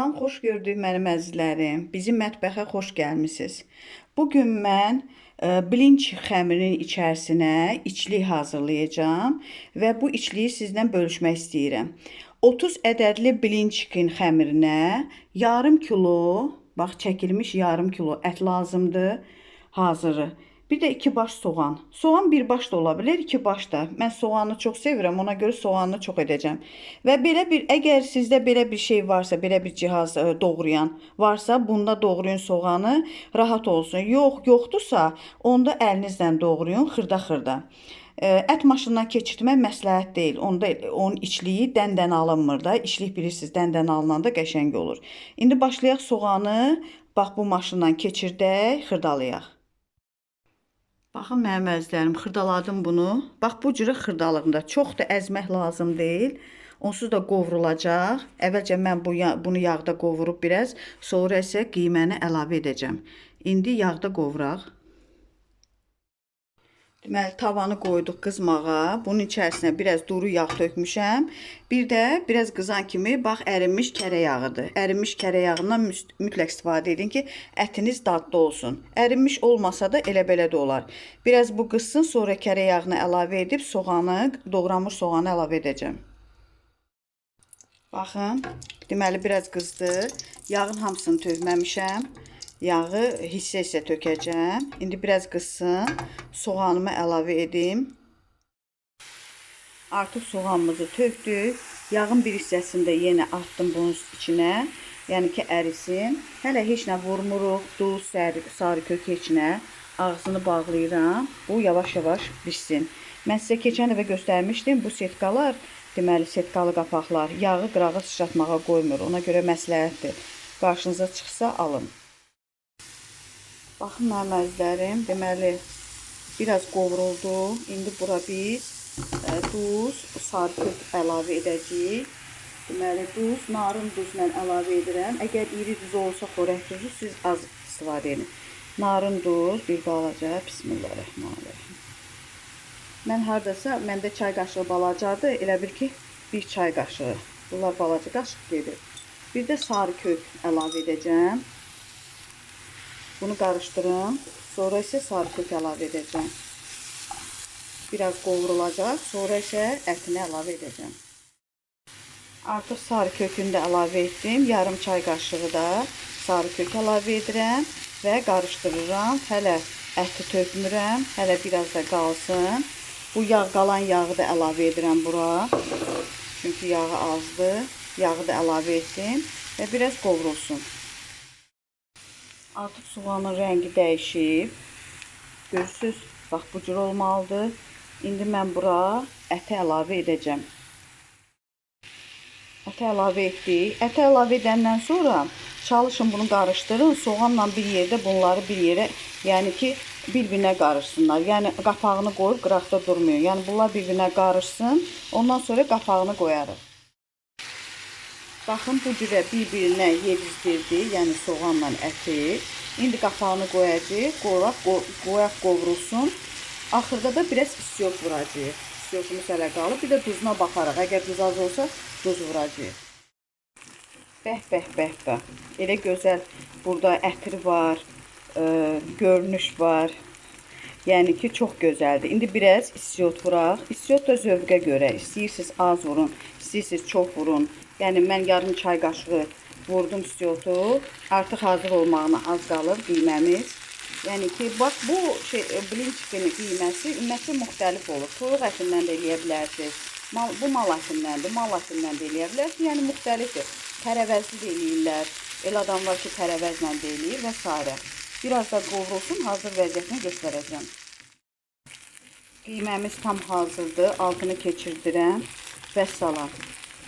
Salam, xoş gördük mənim əzizlərim. Bizim mətbəxə xoş gəlmisiniz. Bugün mən blinç xəmirinin içərisinə içlik hazırlayacağam və bu içliyi sizlə bölüşmək istəyirəm. 30 ədədli blinçikin xəmirinə yarım kilo, bax çəkilmiş yarım kilo ət lazımdır, hazırı. Bir də 2 baş soğan. Soğan bir baş da ola bilər, 2 baş da. Mən soğanı çox sevirəm, ona görə soğanı çox edəcəm. Və belə bir, əgər sizdə belə bir şey varsa, belə bir cihaz doğrayan varsa, bunda doğrayın soğanı, rahat olsun. Yox, yoxdursa, onda əlinizlə doğrayın, xırda-xırda. Ət maşından keçirtmək məsləhət deyil. Onda onun içliyi dən-dən alınmır da. İçlik bilirsiniz, dən-dən alınanda qəşəng olur. İndi başlayaq soğanı, bax bu maşından keçirdək, xırdalayaq. Baxın mənim əzizlərim, xırdaladım bunu. Bax bu cürə xırdalığında çox da əzmək lazım deyil. Onsuz da qovrulacaq. Əvvəlcə mən bunu yağda qovurub biraz, sonra isə qiyməni əlavə edəcəm. İndi yağda qovuraq. Deməli, tavanı qoyduq qızmağa. Bunun içərisinə biraz duru yağ tökmüşəm. Bir də biraz qızan kimi, bax, ərinmiş kərə yağıdır. Ərinmiş kərə yağından mütləq istifadə edin ki, ətiniz dadlı olsun. Ərinmiş olmasa da elə belə də olar. Biraz bu qızsın, sonra kərə yağını əlavə edib soğanı, doğranmış soğanı əlavə edəcəm. Baxın, deməli, biraz qızdı. Yağın hamısını tökməmişəm. Yağı hissə-hissə tökəcəm. İndi biraz qızsın. Soğanımı əlavə edim. Artıq soğanımızı tökdük. Yağın bir hissəsini də yenə atdım bunun içinə. Yəni ki, ərisin. Hələ heç nə vurmuruq. Duz, sarı kök heç nə. Ağzını bağlayıram. Bu yavaş-yavaş pişsin. Mən sizə keçən dəfə göstərmişdim. Bu setkalar, deməli, setkalı qapaqlar yağı qırağa sıçratmağa qoymur. Ona görə məsləhətdir. Qarşınıza çıxsa alın. Baxın mənim əzizlərim, deməli, biraz qovruldu. İndi bura biz duz, sarı kök əlavə edəcəyik. Deməli, duz, narın duzla əlavə edirəm. Əgər iri duz olsa, xörək duzu, siz az istifadə edin. Narın duz, bir balaca, bismillahirrahmanirrahim. Mən haradasa, məndə çay qaşığı balacadır, elə bil ki, bir çay qaşığı. Bunlar balaca qaşıq gedir. Bir də sarı kök əlavə edəcəm. Bunu qarışdırım. Sonra isə sarı kök əlavə edəcəm. Biraz qovrulacaq. Sonra isə ətini əlavə edəcəm. Artıq sarı kökünü də əlavə etdim. Yarım çay qaşığı da sarı kök əlavə edirəm və qarışdırıram. Hələ əti tökmürəm. Hələ biraz da qalsın. Bu yağ, qalan yağı da əlavə edirəm bura. Çünki yağı azdır. Yağı da əlavə etdim və biraz qovrulsun. Artıq soğanın rəngi dəyişib. Görürsünüz, bax bu cür olmalıdır. İndi mən bura əti əlavə edəcəm. Əti əlavə etdik. Əti əlavə edəndən sonra çalışın bunu qarışdırın. Soğanla bir yerdə bunları bir yerə, yəni ki, bir-birinə qarışsınlar. Yəni qapağını qoyub qıraqda durmayın. Yəni bunlar bir-birinə qarışsın. Ondan sonra qapağını qoyarıq. Baxın, bu cürə bir-birinə yedizdirdi, yəni soğanla əti. İndi qapağını qoyacağıq, qoyaq qovrulsun. Axırda da biraz istiot vuracağıq. İstiotumuz hələ qalıb, bir də duzuna baxaraq. Əgər duz az olsa, duz vuracağıq. Bəh, bəh, bəh, bəh. Elə gözəl burada ətir var, görünüş var. Yəni ki, çox gözəldir. İndi biraz istiot vuraq. İstiot da zövqə görə. İstəyirsiniz az vurun, istəyirsiniz çox vurun. Yəni, mən yarım çay qaşığı vurdum istiotu. Artıq hazır olmağına az qalır qiyməmiz. Yəni ki, bax, bu blinçikin qiyməsi ümumiyyətlə müxtəlif olur. Toyuq ətindən də eləyə bilərsiniz. Bu mal ətindəndir, mal ətindən də eləyə bilərsiniz. Yəni, müxtəlifdir. Tərəvəzli də eləyirlər. Elə adam var ki, tərəvəzlə də eləyir və s. Biraz da qovrulsun, hazır vəziyyətini göstərəcəm. Qiyməmiz tam hazırdır. Altını keçirdirəm. Vəssalam.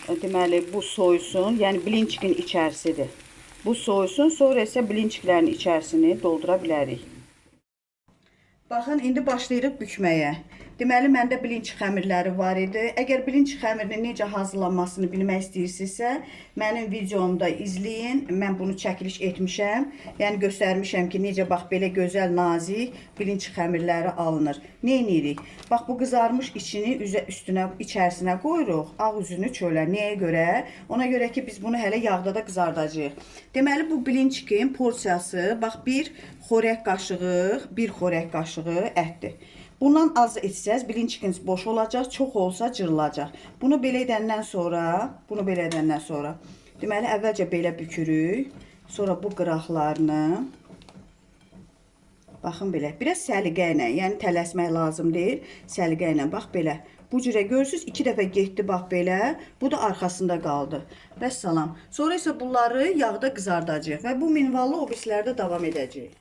Deməli, bu soyusun, yəni blinçikin içərisidir. Bu soyusun, sonra isə blinçiklərin içərisini doldura bilərik. Baxın, indi başlayırıq bükməyə. Deməli, məndə bilinç xəmirləri var idi. Əgər bilinç xəmirinin necə hazırlanmasını bilmək istəyirsinizsə, mənim videomda izləyin. Mən bunu çəkiliş etmişəm. Yəni, göstərmişəm ki, necə bax, belə gözəl, nazik bilinç xəmirləri alınır. Nə edirik? Bax, bu qızarmış içini üstünə, içərisinə qoyuruq. Ağ üzünü çölə. Nəyə görə? Ona görə ki, biz bunu hələ yağda da qızardacağıq. Deməli, bu bilinçkin porsiyası, bax, bir xörək qaşığı, bir xörək qaşığı ətdir. Bundan az etsəz, bilinçkiniz boş olacaq, çox olsa cırılacaq. Bunu belə edəndən sonra, deməli, əvvəlcə belə bükürük, sonra bu qıraqlarını, baxın belə, biraz səliqə ilə, yəni tələsmək lazım deyil, səliqə ilə, bax belə. Bu cürə görürsünüz, 2 dəfə getdi, bax belə, bu da arxasında qaldı. Vəssalam. Sonra isə bunları yağda qızardacaq və bu minvallı o birislərdə davam edəcək.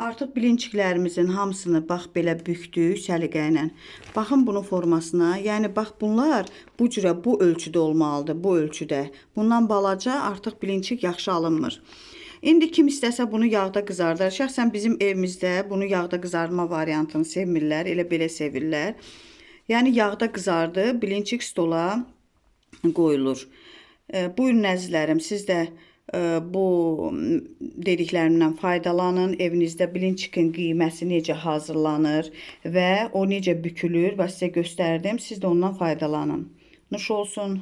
Artıq bilinçiklərimizin hamısını bax belə bükdük səliqə ilə. Baxın bunun formasına. Yəni bax bunlar bu cürə bu ölçüdə olmalıdır, bu ölçüdə. Bundan balaca artıq bilinçik yaxşı alınmır. İndi kim istəsə bunu yağda qızardar. Şəxsən bizim evimizdə bunu yağda qızartma variantını sevmirlər, elə belə sevirlər. Yəni yağda qızardı, bilinçik stola qoyulur. Buyurun əzizlərim, siz də bu dediklərimdən faydalanın. Evinizdə bilinçikin qiyməsi necə hazırlanır və o necə bükülür və sizə göstərdim. Siz də ondan faydalanın. Nuş olsun.